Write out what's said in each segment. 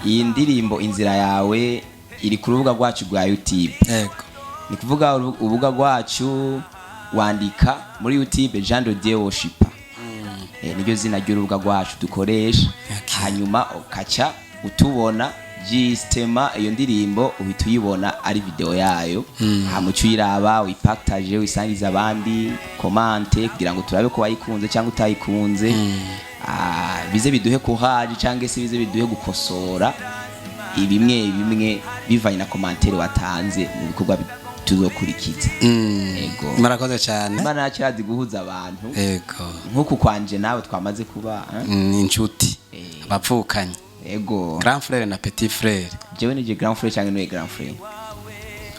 Iyi ndirimbo Inzira Yawe iri ku rubuga rwacu rwa YouTube. Ni kuvuga urubuga rwacu, wandika muri YouTube Jean de Dieu Worshiper. Niryo zina ry'urubuga rwacu dukoresha. Hanyuma ukaca utubona jisitema, iyo ndirimbo uhita uyibona ari video yayo, hama uca uyiraba, uyipartage, uyisangize abandi, commente kugira ngo turabe ko wayikunze cyangwa utayikunze. Bize biduhe courage cyangwa se bize biduhe gukosora ibimwe bimwe bivanye na commentaire watanze mu bikorwa tuzokurikiza. Ego. Murakoze cyane. Imana yacu irazi guhuza abantu. Nk'uku kwanje nawe twamaze kuba, eh? Inshuti, abapfukanyi. Ego. Grand frère na petit frère. Jewe nije grand frère cyangwa niwe grand frère?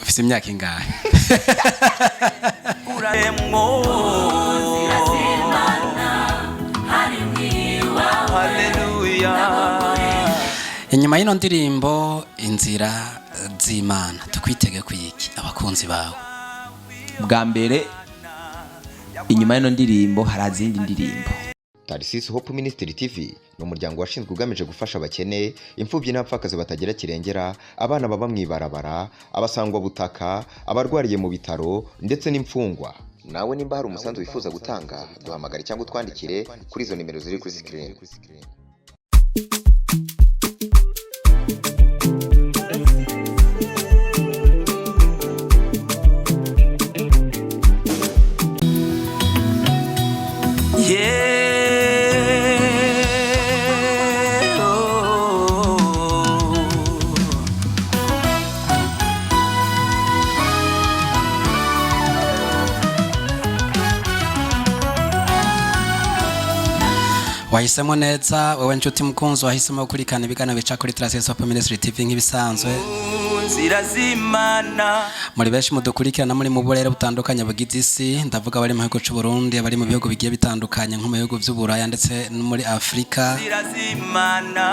Ufite imyaka ingahe? Uremwo. Haleluya. Inyuma y'ino ndirimbo Inzira z'Imana, tukwitege kwiki abakunzi bawe? Bwa mbere, inyuma y'ino ndirimbo hari izindi ndirimbo. Tarisisi Hope Ministry TV ni umuryango washinzwe ugamije gufasha abakene, imfubyi n'abapfakazi batagira kirengera, abana baba mu ibarabara, abasangwabutaka, abarwariye mu bitaro ndetse n'imfungwa. Nawe nimba hari umusanzu wifuza gutanga, duhamagare cyangwa utwandikire kuri izo nimero ziri kuri sikirini. Yeah. Oh. Wahisemo neza wewe nshuti mukunzi wahisemo gukurikirana ibiganiro bica kuri Traces Hope Ministry TV nk'ibisanzwe. Nzira z'Imana. Muri benshi mudukurikirana muri mu burere butandukanye bugize isi, ndavuga abari mu gihugu cy'u Burundi, abari mu bihugu bigiye bitandukanye nko mu bihugu vy'Uburaya ndetse no muri Afurika. Nzira z'Imana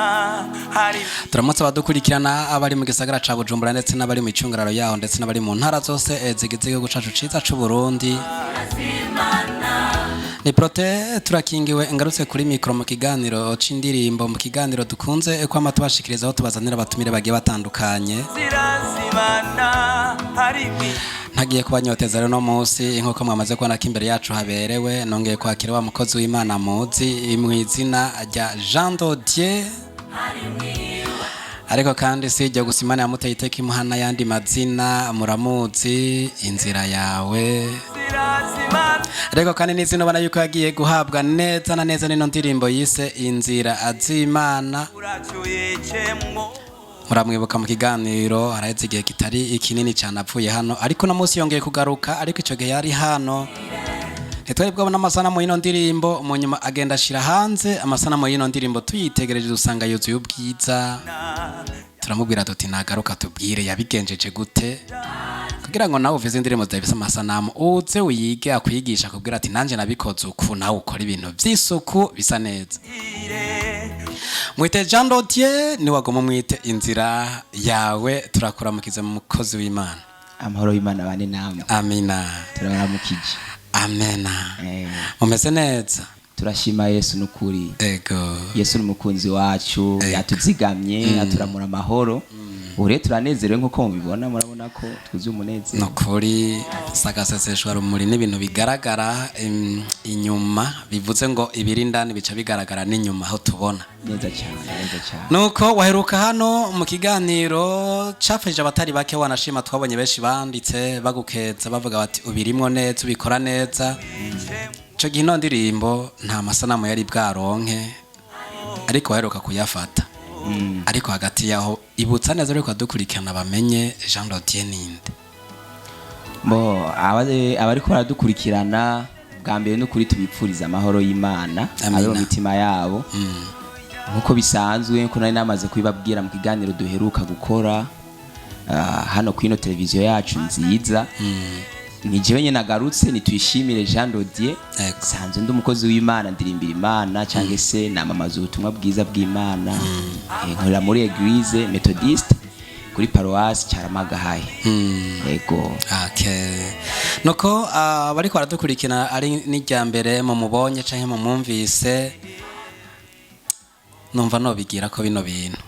hari. Turamutse abadukurikirana abari mu gisagara ca Bujumbura ndetse n'abari mu icungararo yaho ndetse n'abari mu ntara zose zigize igihugu cacu ciza c'u Burundi. Ni Prote turakingiwe ngarutse kuri mikoro mu kiganiro c'indirimbo, mu kiganiro dukunze kwama tubashikiriza aho tubazanira abatumire bagiye batandukanye. Nzira z'Imana hari. Ntagiye kubanyoteza rero, no munsi nk'uko mwamaze kubona ko imbere yacu haberewe, nongeye kwakira wa mukozi w'Imana muzi mu izina rya Jean de Dieu. Ariko kandi si iryo gusa, Imana yamuteye iteka imuha n'ayandi mazina. Muramuzi, Inzira Yawe. Nzira z'Imana. Ariko kandi n'izina ubona yuko yagiye guhabwa neza na neza n'ino ndirimbo yise Inzira z'Imana. Uracyuyecemwo. Muramwibuka mu kiganiro, haraheze igihe kitari ikinini cyane apfuye hano, ariko uno munsi yongeye kugaruka. Ariko icyo gihe yari hano ntitwari bwabona amasanamu y'ino ndirimbo. Mu nyuma agenda ashyira hanze amasanamu y'ino ndirimbo, tuyitegereje dusanga yuzuye ubwiza. Turamubwira tuti nagaruka tubwire yabigenjeje gute, kugira ngo nawe uvize indirimbo zidafise amasanamu uze wiyige, akwigisha kubwira ati nanjye nabikoze uku, nawe ukora ibintu by'isuku bisa neza. Mwite Jean Dodier, niwagoma mwite Inzira Yawe. Turakuramukiza mu mukozi w'Imana. Amahoro y'Imana bane namwe. Amina. Turabaramukije. Amena. Mumeze neza? Turashima Yesu n'ukuri. Yesu ni umukunzi wacu, yatuzigamye, aturamura amahoro. Ubu rero turanezerewe nk'uko mubibona, murabona ko twuzuye umunezero. Nukuri sagaseseshwa rumuri n'ibintu bigaragara inyuma, bivuze ngo ibiri indani bica bigaragara n'inyuma aho tubona. Neza cyane, neza cyane. Nuko waheruka hano mu kiganiro cafashije abatari bake, wanashima twabonye benshi banditse bagukeza, bavuga bati ubirimwo neza, ubikora neza. Ico gihe ino ndirimbo nta masanamu yari bwaronke, ariko waheruka kuyafata. Ariko hagati yaho, ibutsa neza ariko adukurikirana bamenye Jean Dodier ninde. Bo abariko baradukurikirana, bwa mbere n'ukuri tubipfuriza amahoro y'Imana Amina. abe mu mitima yabo. Nk'uko bisanzwe, nkuko nari namaze kubibabwira mu kiganiro duheruka gukora hano kuri ino televiziyo yacu nziza, ni jewe nyene nagarutse, nitwishimire Jean Dodier. Sanzwe ndi umukozi w'Imana, ndirimbira Imana cyangwa se namamaza ubutumwa bwiza bw'Imana. Nkorera muri Eglise Methodiste kuri Paroisse Cyaramagahaye. Ego. Okay. Nuko abariko baradukurikirana ari n'irya mbere mumubonye canke mumwumvise, numva nobigira ko bino bintu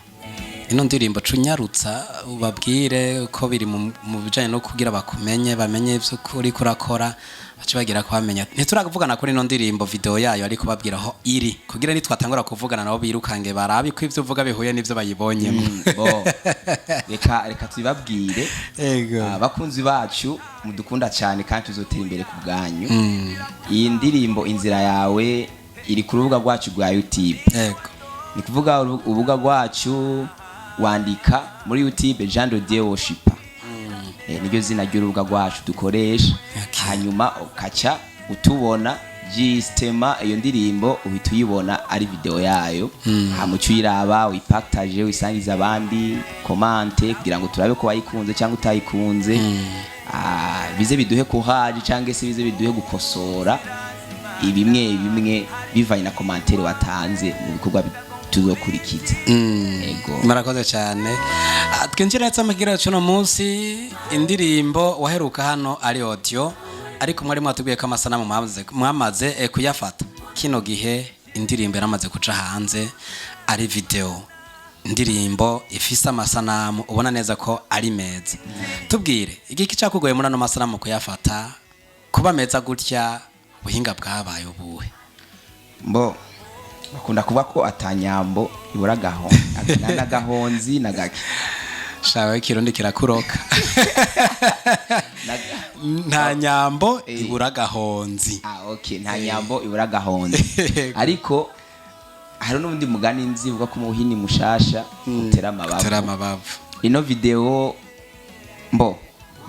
Ino ndirimbo cunyarutsa ubabwire ko biri mu bijanye no kugira bakumenye, bamenye ivyo uriko urakora, bace bagira ko bamenya. Ntituravugana kuri ino ndirimbo video yayo, ariko babwira aho iri kugira nitwatangura kuvugana nabo birukange barabe ko ivyo uvuga bihuye n'ivyo bayibonyemo. Bo reka tubibabwire. Ego. Abakunzi bacu mudukunda cyane kandi tuzotera imbere ku bwanyu. Iyi ndirimbo Inzira Yawe iri ku rubuga rwacu rwa YouTube. Ni kuvuga urubuga rwacu wandika muri YouTube Jean de Dieu Worshipper. Niryo zina ry'urubuga rwacu dukoresha. Hanyuma ukaca utubona jisitema iyo ndirimbo, uhita uyibona ari video yayo. Hama uca uyiraba, uyipartage, uyisangize abandi, commente kugira ngo turabe ko wayikunze cyangwa utayikunze. Bize biduhe courage cyangwa se bize biduhe gukosora ibimwe bimwe bivanye na commentaire watanze mu bikorwa tuzokurikiza. Ego. Murakoze cyane. Twinjire neza mu kiganiro cy'uno munsi. Indirimbo waheruka hano ari audio, ariko mwari mwatubwiye ko amasanamu mwamaze kuyafata. Kino gihe indirimbo yaramaze kuca hanze ari video, indirimbo ifise amasanamu ubona neza ko ari meza. Tubwire igiki cyakugoye muri ano masanamu kuyafata kuba meza gutya, ubuhinga bwabaye ubuhe? Mbo bakunda kuvuga ko atanyambo ibura n'agahonzi na gake. Shawe, ikirundi kirakuroka. Nta nyambo ibura agahonzi. Ah, okay, nta nyambo ibura agahonzi. Ariko hari n'ubundi mugani nzi uvuga ko umuhini mushasha utera amabavu. Utera amabavu. Ino video, mbo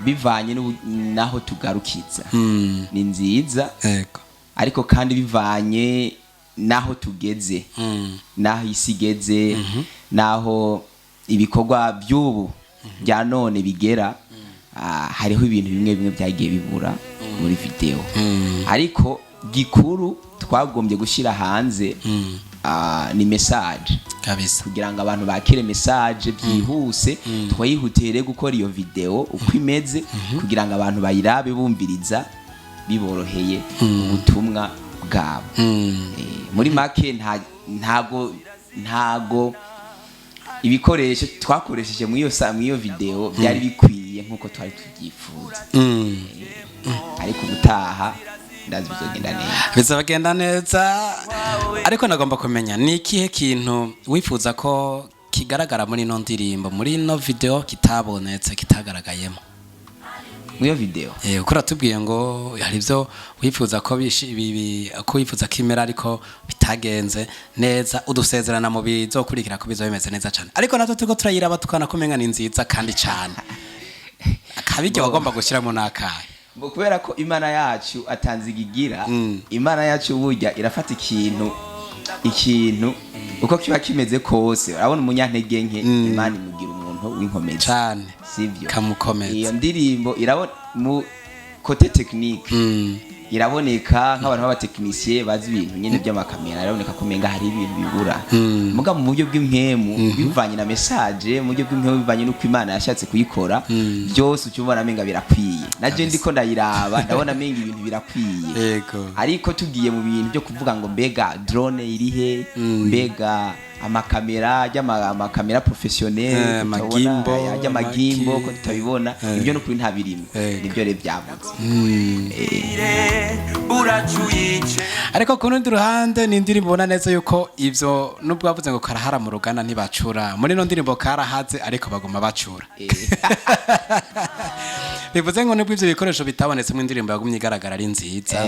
bivanye naho tugarukiza, ni nziza. Ariko kandi bivanye naho tugeze, naho isi igeze, naho ibikorwa by'ubu bya none bigera, hariho ibintu bimwe bimwe byagiye bibura muri video. Ariko gikuru twagombye gushyira hanze ni message kugira ngo abantu bakire message byihuse. Twihutire gukora iyo video uko imeze kugira ngo abantu bayirabe bumviriza biboroheye ubutumwa bwabo. Muri make ntago ibikoresho twakoresheje muri iyo muri iyo video byari bikwiye nkuko twari tubyifuza. Ariko ubutaha ndazi bizogenda neza. Bizabagenda neza. Ariko nagomba kumenya ni ikihe kintu wifuza ko kigaragara muri ino ndirimbo, muri ino video, kitabonetse, kitagaragayemo? Muri iyo video? Uko uratubwiye ngo hari ibyo wifuza ko ko wifuza ko imera ariko bitagenze neza, udusezerana mu bizokurikira ko bizoba bimeze neza cyane. Ariko natwe turiko turayiraba tukabona ko umenga ni nziza kandi cyane. Akabiryo wagomba gushyiramo n'akahe? Ngo kubera ko Imana yacu atanzigigira. Imana yacu burya irafata ikintu uko kiba kimeze kose. Urabona umunyantege nke, Imana imugira umuntu w'inkomezi. Cyane. Sivyo? Kamukomeza. Iyo ndirimbo irabona mu côté technique, iraboneka nk'abantu b'abatekinisiye bazi ibintu nyine by'amakamera, iraboneka ko umenga hari ibintu bibura. Muga mu buryo bw'impwemu bivanye na message, mu buryo bw'impwemu bivanye n'uko Imana yashatse kuyikora, byose ucyo ubona amenga birakwiye. Naje ndiko ndayiraba ndabona amenga ibintu birakwiye. Ariko tugiye mu bintu byo kuvuga ngo mbega drone irihe, mbega amakamera amakamera professionnel, amagimbo, ajya amagimbo amaki. ko tutabibona, ibyo n'ukuri nta birimo. Nibyo rero byavutse. Buracuyice. Ariko ku rundi ruhande ni indirimbo ubona neza yuko ivyo nubwo bavuze ngo karahara mu ruganda ntibacura, muri ino ndirimbo karahaze ariko baguma bacura. Bivuze ngo nubwo ivyo bikoresho bitabonetse mu indirimbo, yagumye igaragara ari nziza.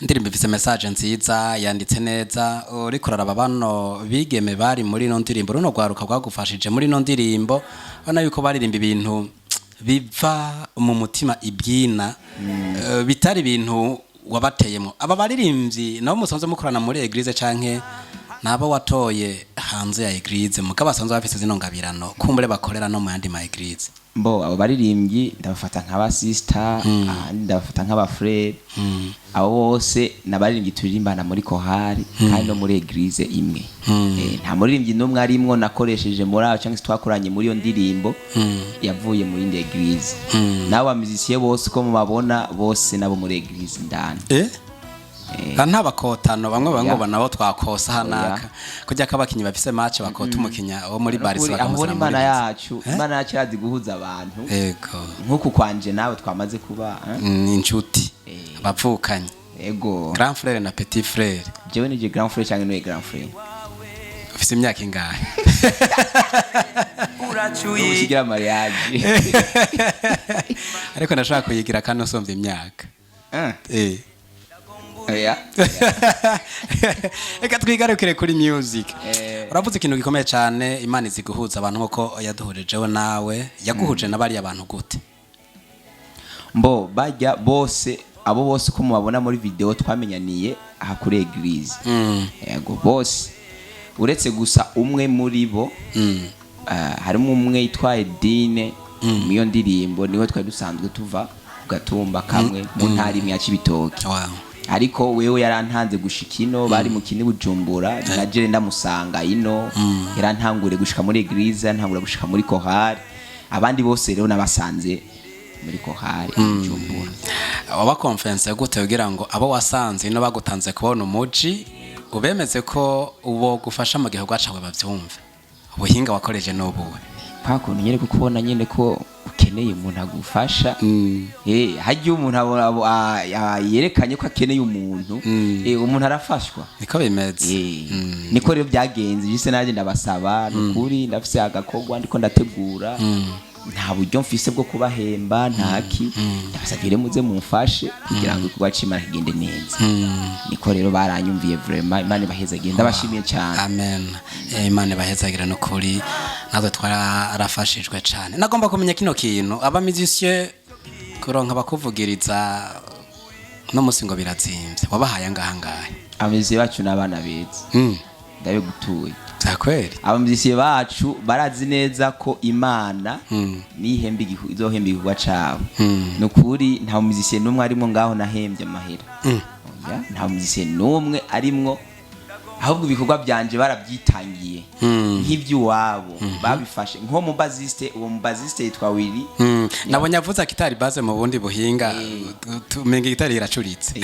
Indirimbo ifise message nziza, yanditse neza. Uriko uraraba bano bigeme bari muri ino ndirimbo, runo rwaruka rwagufashije muri ino ndirimbo, ubona yuko baririmba ibintu biva mu mutima ibyina, bitari ibintu wabateyemo. Aba baririmbyi nabo musanzwe mukorana muri église canke nabo watoye hanze ya église, mugabo basanzwe bafise zino ngabirano kumbure bakorera no mu yandi ma église? Mbo abo baririmbyi ndabafata nk'aba sister, ahandi ndabafata nk'aba frère. Abo bose n'abaririmbyi turirimbana muri kohari kandi no muri église imwe. Nta muririmbyi n'umwe arimwo nakoresheje muri aho cyangwa se twakoranye muri iyo ndirimbo yavuye muri indi église. N'abo ba musiciens bose uko mubabona bose nabo muri église indani. Nta bakotano bamwe bamwe Oya. ngo nabo twakosa hanaka kujya ko abakinyi bafise match bakota umukinya wo muri Barca Aho bakamuzana muri Imana Barca. yacu, Imana yacu irazi guhuza abantu. Ego. Nk'uku kwanje nawe twamaze kuba, eh? Inshuti, abavukanye. Ego. Grand frère na petit frère. Jewe nije grand frère cyangwa niwe grand frère? Ufise imyaka ingahe? Uracuye. Ushigira mariage. Ariko ndashaka kuyigira kandi usumvye imyaka. Eh. Eh. Oya. Reka twigarukire kuri music. Eh. Uravuze ikintu gikomeye cyane, Imana izi guhuza abantu nkuko yaduhurijeho nawe. Yaguhuje na bariya bantu gute? Mbo bajya bose, abo bose uko mubabona muri video, twamenyaniye aha kuri église. Yego, bose uretse gusa umwe muri bo. Harimo umwe yitwa Edine mu iyo ndirimbo, niwe twari dusanzwe tuva ku gatumba kamwe mu ntara imwe ya Cibitoke. Ariko wewe yarantanze gushika ino, bari mu kini Bujumbura, na jere ndamusanga ino, yarantangure gushika muri église, yarantangura gushika muri chorale. Abandi bose rero nabasanze muri chorale Bujumbura. Waba confiance gute kugira ngo abo wasanze ino bagutanze kubona umuji ubemeze ko uwo gufasha mu gikorwa cawe bavyumve? Ubuhinga wakoreje n'ubuwe? Kwa kuntu nyene kukubona nyene ko ukeneye umuntu agufasha. Harya umuntu yerekanye ko akeneye umuntu, umuntu arafashwa. Niko bimeze. Niko rero byagenze. Jise nanjye ndabasaba, nukuri ndafise agakorwa ndiko ndategura, nta buryo mfise bwo kubahemba, ntaki, ndabasavye rero muze mumfashe kugira ngo igikorwa c'Imana kigende neza. Niko rero baranyumviye, vraiment Imana ibahezagiye, ndabashimiye cyane. Amen. Imana ibahezagira n'ukuri, natwe twarafashijwe cane. Nagomba kumenya kino kintu: aba musicien kuronka bakuvugiriza no musi ngo birazimvye, wabahaye angahe angahe? Aba musicien bacu n'abana beza. Ndabigutuye. Vyakweri? Aba musicien bacu barazi neza ko Imana nihemba izohemba igikorwa cabo. Nukuri nta musicien n'umwe arimwo ngaho nahembye amahera. Oya, nta musicien n'umwe arimwo, ahubwo ibikorwa byanje barabyitangiye nk'iby'iwabo, babifashe nko mu bassiste. Uwo mu bassiste yitwa Willy. Nabonye avuze gitari basse mu bundi buhinga, tumenga gitari iracuritse.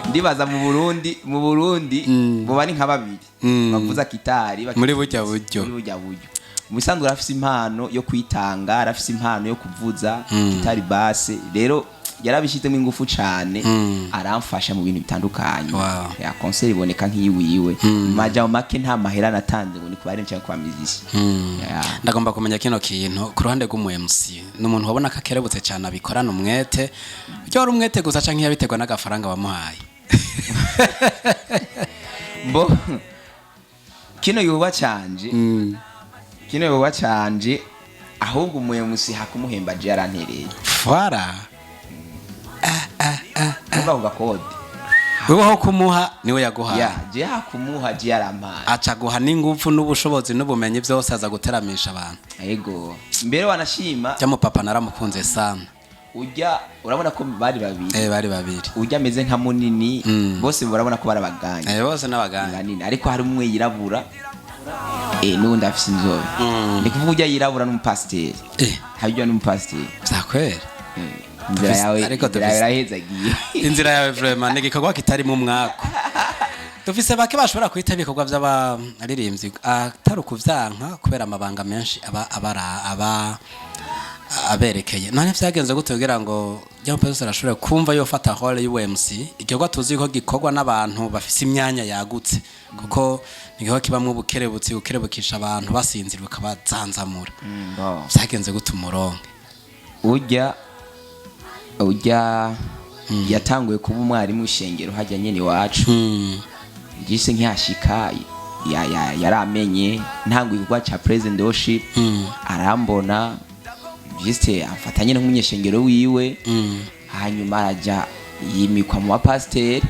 Ndibaza mu Burundi bo bari nka babiri bavuza gitari Muri burya buryo. Muri burya buryo. Mu bisanzwe arafise impano yo kwitanga, arafise impano yo kuvuza gitari basse, rero yarabishyizemo ingufu cane, aramfasha mu bintu bitandukanye. Ya concert iboneka nk'iyiwiwe. Mu majambo make, nta mahera natanze ngo ni ku bari cyangwa ku ba musicien. Ya. Ndagomba kumenya kino kintu ku ruhande rw'umu MC: ni umuntu wabona ko akerebutse cyane, abikorana umwete. Ujya wari umwete gusa canke yabiterwa n'agafaranga wamuhaye? Mbo kino gikorwa canje, ahubwo umu MC hakumuhemba je yarantereye. Fara. Kuvuga ku gakode. Wewe aho kumuha niwe yaguhaye? Ya, je hakumuha je yarampaye. Aca guha n'ingufu n'ubushobozi n'ubumenyi byose, aza guteramisha abantu. Yego, mbere wanashima. Jya papa naramukunze sana. Ujya urabona ko bari babiri. Eh, bari babiri. Ujya ameze nka munini, bose urabona ko barabaganya. Eh, bose n'abaganga. Banini, ariko hari umwe yirabura, n'uwundi afise inzobe. Ni kuvuga ujya yirabura n'umupasiteri. Hari ujya n'umupasiteri. Vyakwera? Inzira yawe ariko inzira yawe irahezagiye. Inzira yawe vraiment ni igikorwa kitarimo umwaku. Dufise bake bashobora kwita ibikorwa by'abaririmbyi atari ukuvyanka, kubera amabanga menshi aba abara aba aberekeye. None vyagenze gute kugira ngo Jean Paul arashobore kumva yofata rôle y'u MC, igikorwa tuzi ko gikorwa n'abantu bafise imyanya yagutse, kuko ni igikorwa kibamwo ubukerebutsi, gukerebukisha abantu basinzira ukabazanzamura? Bon. Vyagenze gute umuronke? Ujya yatanguye kuba umwarimu w'ishengero hajya nyene iwacu. Jise nkihashika yaramenye ntanguye igikorwa ca praise worship, arambona juste amfata nyene nk'umunyeshengero wiwe. Hanyuma araja yimikwa mu bapasiteri,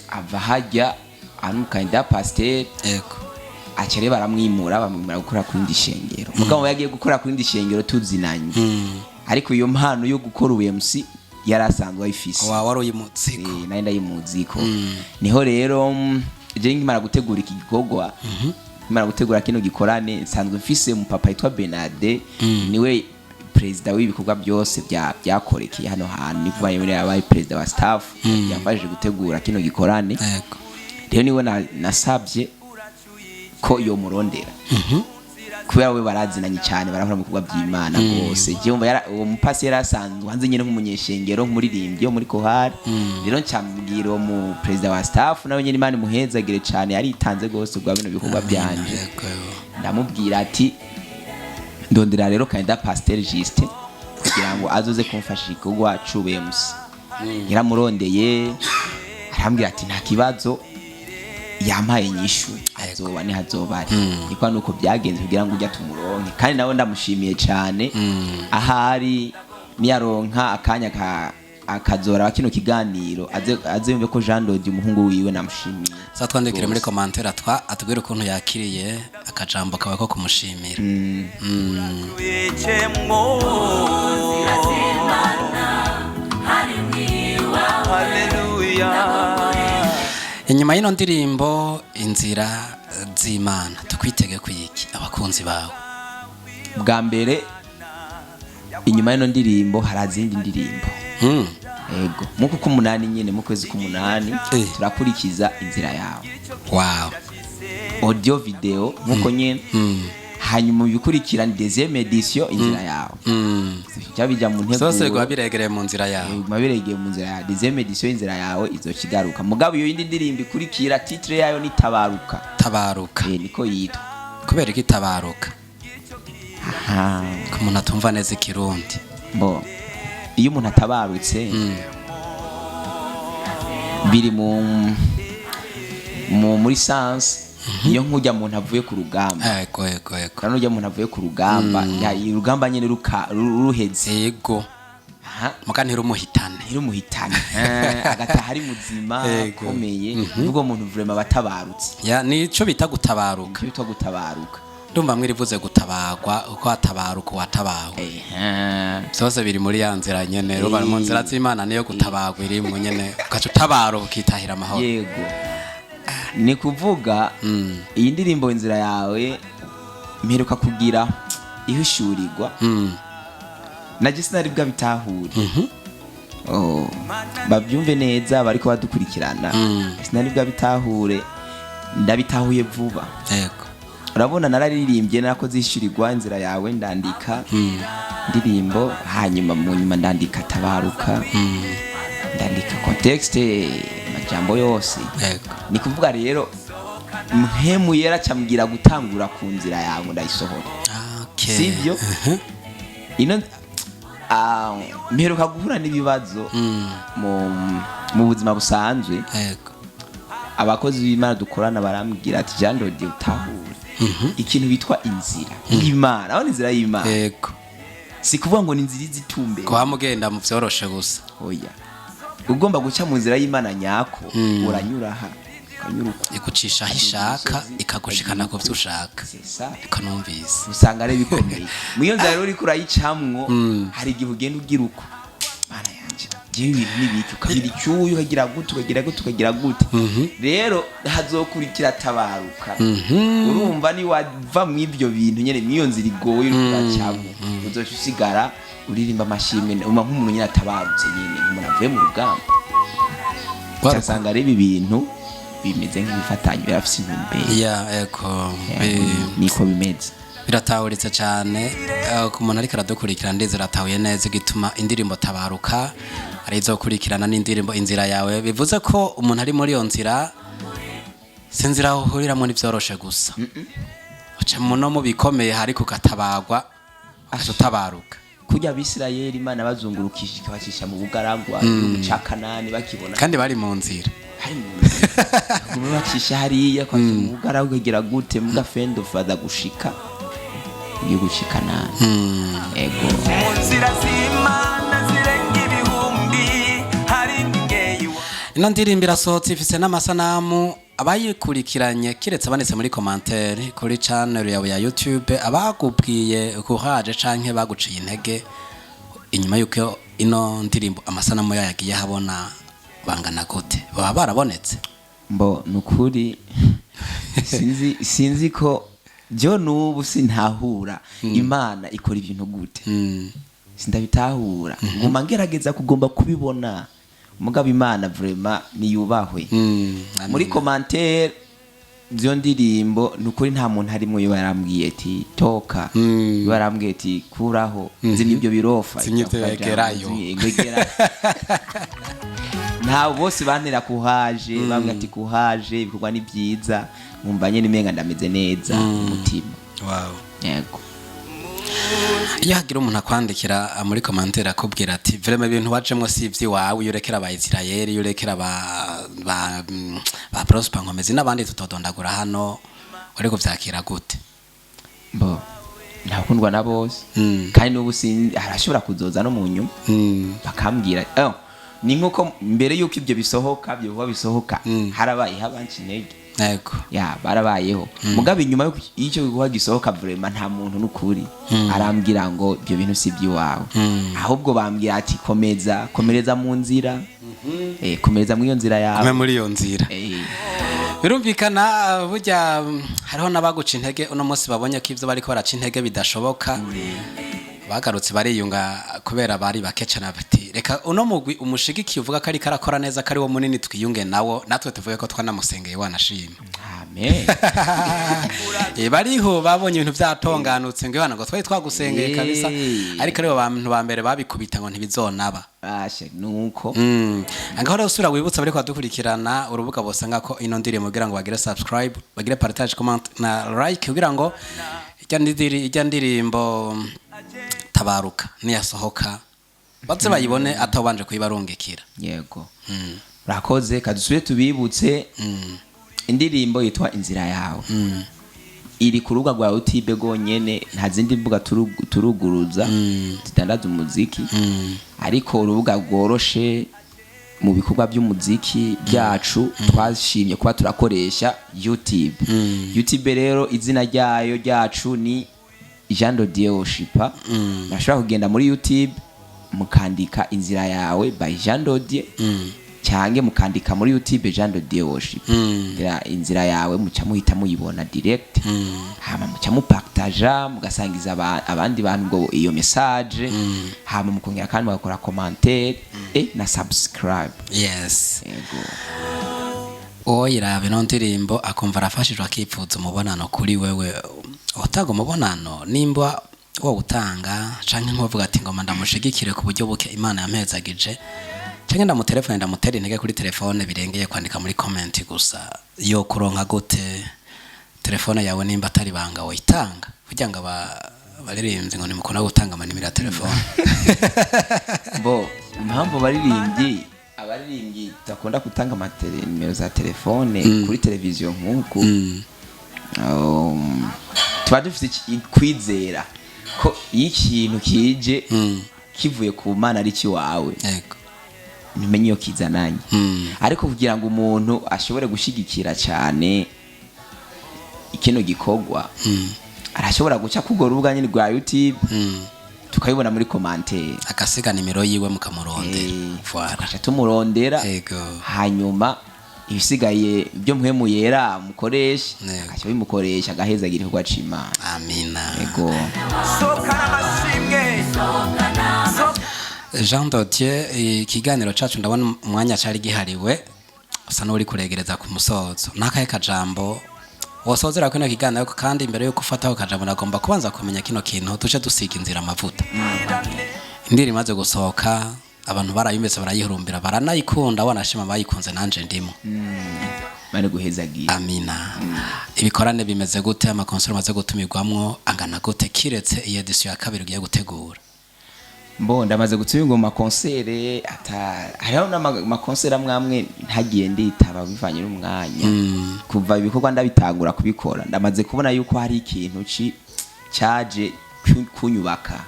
ava hajya ari umukandida pasiteri. Aca rero baramwimura, bamwimura gukora ku rindi shengero. Mugabo yagiye gukora ku rindi shengero tuzinanye, ariko iyo mpano yo gukora ubu MC yari asanzwe ayifise. Wa wari uyimutsiko? Eh, nari ndayimuziko. Niho rero je nkimara gutegura iki gikorwa, nkimara gutegura kino gikorane, nsanzwe mfise umupapa yitwa Bernard, niwe Perezida w'ibikorwa byose byakorekeye hano hantu, ni kuva yemere yabaye perezida wa staff yafashije gutegura kino gikorane. Rero niwe nasabye ko iyo murondera, kubera we barazinanye cyane, barahora mu bikorwa by'Imana rwose. Jewe umva uwo mupasi yari asanzwe hanze nyine nk'umunyeshengero, nk'umuririmbyi wo muri kohari. Rero ncambwira uwo mu perezida wa staff, nawe nyine Imana imuhezagire cyane, yaritanze rwose bwa bino bikorwa byanje. Ndamubwira ati: "Ndondera rero candidat Pasteur Justin kugira ngo azoze kumfasha igikorwa c'ubuMC." Yaramurondeye, arambwira ati: "Nta kibazo." Yampaye inyishu, azoba ni hazoba ari niko nuko byagenze kugira ngo ujya tumuronke. Kandi nawe ndamushimiye cyane, ahari niyaronka akanya akazora kino kiganiro, aze yumve ko Jean Dodi umuhungu wiwe namushimiye. Zatwandikire muri commentaire atwa atubwire ukuntu yakiriye akajambo kawe ko kumushimira. Tuyicemwo. Haleluya. Inyuma y'ino ndirimbo Inzira z'Imana, tukwitege kwiki abakunzi bawe? Bwa mbere, inyuma y'ino ndirimbo hari izindi ndirimbo. Ego, muku k'umunani nyine, mu kwezi k'umunani, turakurikiza Inzira Yawe, audio video nkuko nyine. Hanyuma ibikurikira ni deuxième édition Inzira Yawe. Bijya bijya mu Zose nteguro. biguba biregereye mu nzira yawe. Biguma biregeye mu nzira yawe. Deuxième édition Inzira Yawe izokigaruka, mugabo iyo yindi ndirimbo ikurikira, titre yayo ni Tabaruka. Tabaruka. Eh, niko yitwa. Kubera ko itabaruka? Aha. Ku muntu atumva neza ikirundi. Bo, iyo umuntu atabarutse, biri mu muri sens iyo nk'ujya muntu avuye ku rugamba. Ego ego ego Kandi ujya muntu avuye ku rugamba, urugamba nyine ruheze. Aha. Muga ntirumuhitane. Ntirumuhitane. Agataha ari muzima, akomeye. Ubwo muntu vraiment batabarutse. Ya, nico bita gutabaruka. Icyo bitwa gutabaruka. Ndumva mwirivuze gutabagwa, uko hatabaruka uwatabawe. Byose biri muri ya nzira nyene, ruba mu nzira z'Imana, niyo gutabagwa irimwo nyene, ugaca utabaruka ukitahira amahoro. Yego, ni kuvuga iyi ndirimbo Inzira Yawe mperuka kugira ihishurirwa, naje sinari bwabitahure. Oh, babyumve neza bariko badukurikirana, sinari bwabitahure, ndabitahuye vuba. Urabona, nararirimbye, narakoze ishyurirwa Inzira Yawe, ndandika indirimbo, hanyuma mu nyuma ndandika Tabaruka, ndandika contexte, amajambo yose. Ni kuvuga rero Mpemu Yera cyambwira gutangura ku Nzira Yawe, ndayisohora. Sibyo? Ino mperuka guhura n'ibibazo mu buzima busanzwe. Abakozi b'Imana dukorana barambwira ati: "Jean Dodi, utahure ikintu bitwa inzira y'Imana." Aho ni inzira y'Imana. Si kuvuga ngo ni inzira izitumbere. Kuba mugenda mu vyoroshe gusa. Oya, ugomba guca mu nzira y'Imana nyako, uranyura aha, ukanyura uko. Igucisha aho ishaka, ikagushikana ku vyo ushaka. C'est ça. Niko numvise. Usanga ari bikomeye. Mu iyo nzira rero uriko urayicamwo, hari igihe ugenda ugira uko: "Mana yanje, jewe ibintu nibiki?" Ukagira icyuya, ukagira gute, ukagira gute, ukagira gute. Rero hazokurikira Tabaruka. Urumva, niwava mu ibyo bintu nyene, mw'iyo nzira igoye uriko uracamwo, uzoca usigara uririmba amashimwe, uba nk'umuntu nyene atabarutse nyene, nk'umuntu avuye mu rugamba. Ugasanga rero ibi bintu bimeze nk'ibifatanye, birafise intumbero. Ya, ego. Niko bimeze. Biratahuritse cyane. Ku muntu ariko aradukurikira, ndizera atahuye neza igituma indirimbo Tabaruka ari izokurikirana n'indirimbo Inzira Yawe. Bivuze ko umuntu ari muri iyo nzira, si inzira uhuriramo n'ibyoroshe gusa, uca muno mu bikomeye, ariko ugatabagwa, ugaca utabaruka. Kurya Abisirayeli Imana bazungurukije, ikabacisha mu bugaragwa, igihugu ca Kanani bakibona. Kandi bari mu nzira. Hari mu nzira, baguma bacisha hariya kwaca mu bugaragwa, ukagira gute, muga fendo faza gushika igihugu c'i Kanani. Ego. Mu nzira z'Imana zirenga ibihumbi hari imwe. Ino ndirimbo irasohotse, ifise n'amasanamu. Abayikurikiranye, kiretse abanditse muri commentaire kuri channel yawe ya YouTube, abakubwiye courage canke baguciye intege inyuma yuko ino ndirimbo amasanamu yayo yagiye habona, bangana gute? Baba barabonetse? Mbo nukuri sinzi ko Jewe n'ubu sintahura Imana ikora ibintu gute. Sindabitahura, nguma ngerageza kugomba kubibona, mugabo Imana vraiment niyubahwe. Muri commentaire z'iyo ndirimbo, ni ukuri nta muntu arimwo yo yarambwiye ati toka, yo yarambwiye ati kuraho, zimya ibyo birofa. Zimya ibyo begerayo. Begerayo. Nta, bose bantera kuhaje, bambwira ati kuhaje, ibikorwa ni byiza. Nkumva nyine umenga ndameze neza mu mutima. Yego. Iyo hagira umuntu akwandikira muri commentaire akubwira ati vraiment ibintu wajemwo si ivy'iwawe, iyo urekera aba Israel, iyo urekera ba Prosper Nkomezi n'abandi tutodondagura hano, uri kuvyakira gute? Bo ntakundwa na bose. Kandi n'ubu harashobora kuzoza no mu nyuma bakambwira, ni nkuko mbere yuko ibyo bisohoka, ibyo bikorwa bisohoka, harabayeho abanca intege. Ya, barabayeho, mugabo inyuma y'icyo gikorwa gisohoka, vraiment nta muntu n'ukuri arambwira ngo ibyo bintu si iby'iwawe. Ahubwo bambwira ati komeza, komereza mu nzira, komereza muri iyo nzira yawe. Kumwe muri iyo nzira. Birumvikana, burya hariho n'abaguca intege, uno munsi babonye ko ivyo bariko baraca intege bidashoboka, bagarutse bariyunga kubera bari bake cane, bati reka uno mugwi umushigikiye uvuga ko ariko arakora neza, ko ari wo munini, twiyunge nawo, natwe tuvuge ko twanamusengeye wanashima. Amen. Bariho babonye ibintu vyatonganutse ngo Yohana ngo twari twagusengeye kabisa. Ariko aribo bantu ba mbere babikubita ngo ntibizonaba. Bashe nuko. Ngaho rero usubira wibutsa bariko badukurikirana urubuga bosanga ko ino ndirimbo kugira ngo bagire subscribe, bagire partage, comment na like, kugira ngo ijya ndirimbo Tabaruka niyasohoka baze bayibone atawubanje kuyibarungikira. Yego, urakoze. Kadusubire tubibutse indirimbo yitwa Inzira Yawe, iri ku rubuga rwa YouTube rwonyene, nta zindi mbuga turuguruza zidandaza umuziki. Ariko urubuga rworoshe mu bikorwa by'umuziki byacu twashimye kuba turakoresha YouTube. YouTube rero izina ryayo ryacu ni Jean de Dieu Worshiper. Murashobora kugenda muri YouTube mukandika Inzira Yawe by Jean de Dieu, cyangwa mukandika muri YouTube Jean de Dieu Worship. Inzira Yawe, muca muhita muyibona direct. Hama muca mupartaja, mugasangiza abandi bantu ngo iyo message, hama mukongera kandi mugakora commentaire na subscribe. Yego. Uwo yiraba ino ndirimbo akumva arafashijwe, akipfuza umubonano kuri wewe, utanga umubonano nimba wowe utanga, canke nkuvuga ati ngoma ndamushigikire ku buryo buke Imana yampezagije, canke ndamutelefone ndamutera intege kuri telefone, birengeye kwandika muri comment gusa, yo kuronka gute telefone yawe nimba atari banga woyitanga, kugira ngo abaririmbyi ngo ntimukunda gutanga amanimero ya telefone? Bo impamvu abaririmbyi tudakunda gutanga nimero za telefone kuri televiziyo nk'uku, tuba dufite kwizera ko iyo ikintu kije kivuye ku Mana ari ikiwawe, ntumenye iyo kizananye. Ariko kugira ngo umuntu ashobore gushigikira cyane kino gikorwa, arashobora guca kugora urubuga nyine rwa YouTube, tukabibona muri commentaire, agasiga nimero yiwe mukamurondera. Voilà. Tugaca tumurondera. Hanyuma ibisigaye ibyo mpwemu yera mukoresha, agaca bimukoresha, agahezagira igikorwa c'Imana. Amina. Yego. Sokana amashimwe. Jean de Dieu, ikiganiro cacu ndabona umwanya cari gihariwe usa n'uri kuregereza ku musozo. N'akahe kajambo wosozera kino kiganiro? Kandi imbere yuko ufataho kajambo, nagomba kubanza kumenya kino kintu duce dusiga inzira amavuta. Indirimbo imaze gusohoka, abantu barayumvise, barayihurumbira, baranayikunda, wanashima bayikunze, nanje ndimo. Mane guhezagira. Amina. Ibikorane bimeze gute? Amakonseri umaze gutumirwamwo angana gute, kiretse iyi édition ya kabiri ugiye gutegura? Mbo ndamaze gutumirwa mu makonsere ata hariho n'amakonsere amwe amwe ntagiye nditaba bivanye n'umwanya. Kuva ibikorwa ndabitangura kubikora, ndamaze kubona yuko hari ikintu caje kunyubaka.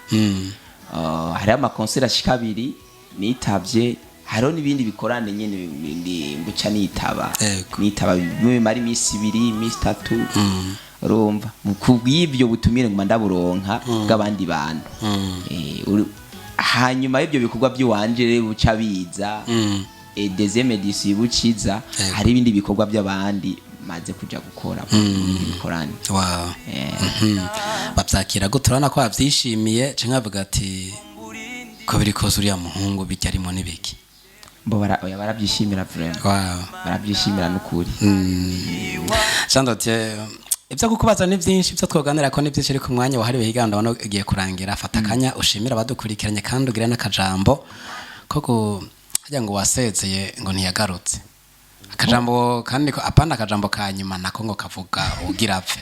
Hariho amakonsere ashika abiri nitavye, hariho n'ibindi bikorane nyene mbuca nitaba. Nitaba bimwe bimara iminsi 2, iminsi 3. Urumva, mu kubw'ibyo butumire nguma ndaburonka bw'abandi bantu. Hanyuma y'ibyo bikorwa by'iwanje rero buca biza, deuxième édition buciza, hari ibindi bikorwa by'abandi. Maze kuja gukora mu bikorane. Babyakira gute? Urabona ko babyishimiye canke bavuga ati ko biri kose uriya muhungu bijya arimo n'ibiki? Bo oya, barabyishimira vraiment. Barabyishimira n'ukuri. Jean de Dieu, ibyo kukubaza ni byinshi, ibyo twoganira ko ni byinshi, ariko umwanya wahariwe ikiganiro ndabona ugiye kurangira. Fata akanya ushimira abadukurikiranye kandi ugire n'akajambo ko harya ngo wasezeye ngo ntiyagarutse, akajambo kandi ko apana akajambo ka nyuma nako ngo kavuga ugira apfe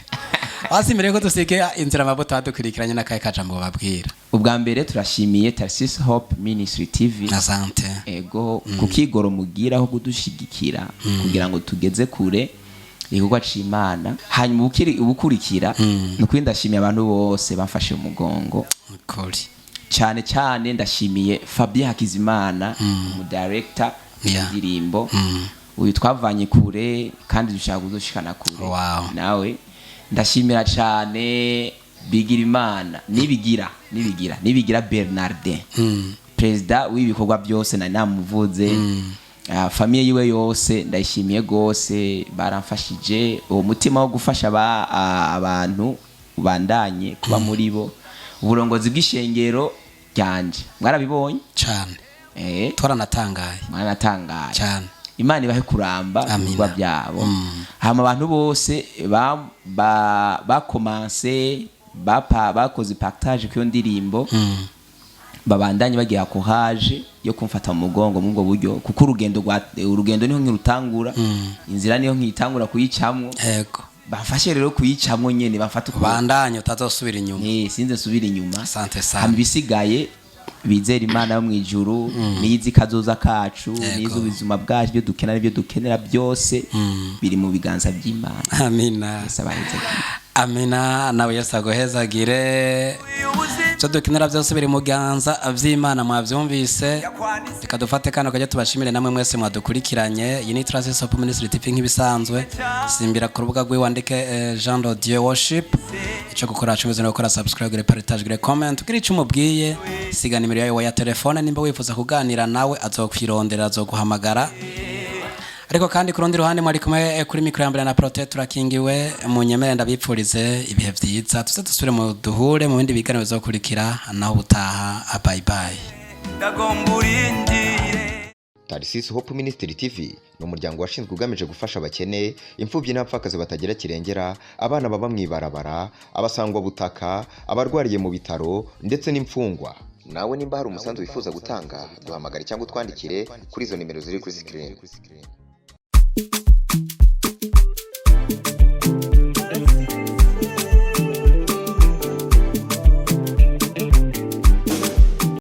wasi mbere yuko dusige inzira amavuta badukurikiranye, n'akahe kajambo babwira? Ubwa mbere turashimiye Tarsis Hope Ministry TV. Asante. Ego, ku kigoro mugiraho kudushigikira kugira ngo tugeze kure igikorwa c'Imana. Hanyuma ubukurikira ni ukuri ndashimiye abantu bose bamfashe mu mugongo. Kuri Cyane cyane ndashimiye Fabien Hakizimana, umu director w'indirimbo uyu twavanye kure kandi dushaka kuzoshikana kure. Nawe ndashimira cyane Bigirimana Nibigira Bernardin, perezida w'ibikorwa byose nari namuvuze. Famille yiwe yose ndayishimiye gose, baramfashije. Uwo mutima wo gufasha abantu ubandanye kuba muri bo. Uburongozi bw'ishengero ryanje mwarabibonye. Cyane. Twaranatangaye. Mwaranatangaye. Cyane. Imana ibahe kuramba Amina. ibikorwa byabo. Hama abantu bose bakomanse bakoze partage ku iyo ndirimbo, babandanye bagira courage yo kumfata mu mugongo muri ubwo buryo, kuko urugendo niho nkirutangura, inzira niho nkitangura kuyicamwo. Bamfashe rero kuyicamwo nyene, bamfate ukuboko. Bandanye utazosubira inyuma. Sinze nsubira inyuma. Asante sana. Hama ibisigaye bizera Imana yo mu ijuru, niyizi kazoza kacu, niyizi ubuzima bwacu, ibyo dukenera n'ibyo dukenera byose biri mu biganza by'Imana. Amina. Yesu abahezagire. Amina, nawe Yesu aguhezagire. Ibyo dukenera byose biri mu biganza by'Imana, mwabyumvise. Reka dufate kano kajya tubashimire namwe mwese mwadukurikiranye. Iyi ni Traces of Ministry TV nk'ibisanzwe. Simbira ku rubuga rw'iwandike Jean de Dieu Worship. Icyo gukora cumeze no gukora subscribe, gure partage, gure comment, ugira icyo umubwiye, siga nimero yawe ya telefone nimba wifuza kuganira nawe, azokwirondera, azoguhamagara. Ariko kandi ku rundi ruhande mwari kumwe kuri mikoro ya mbere na Prote turakingiwe. Mu nyemere ndabipfurize ibihe byiza, tuze dusubire mu duhure mu bindi biganiro bizokurikira. Naho ubutaha, bye bye. Ndagomba urindire. Tarsis Hope Ministry TV ni umuryango washinzwe ugamije gufasha abakene, imfubyi n'abapfakazi batagira kirengera, abana baba mu ibarabara, abasangwa butaka, abarwariye mu bitaro ndetse n'imfungwa. Nawe nimba hari umusanzu wifuza gutanga, duhamagare cyangwa utwandikire kuri izo nimero ziri kuri screen.